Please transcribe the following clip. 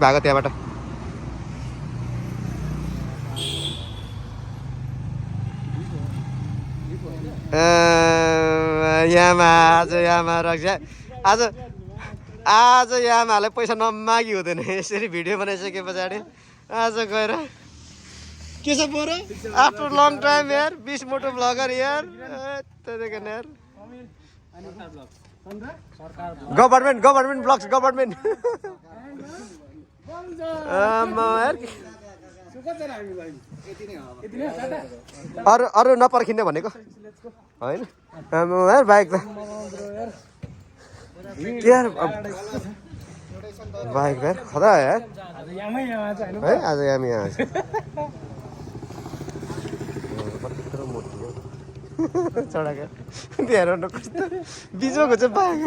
भएको त्यहाँबाट यामा रक्छ आज यामालाई पैसा नमागी हुँदैन यसरी भिडियो बनाइसके पछाडि आज गएर के छ पोरो आफ्टर लङ टाइम यार 20 मोटो ब्लगर यार यार गभर्नमेन्ट ब्लग्स गभर्नमेन्ट अरू नपर्खिने भनेको होइन यार बाइक त यार बाइक यार खदा यार है आज यामी चढाएको त्यहाँ कस्तो बिचमा चाहिँ बाइक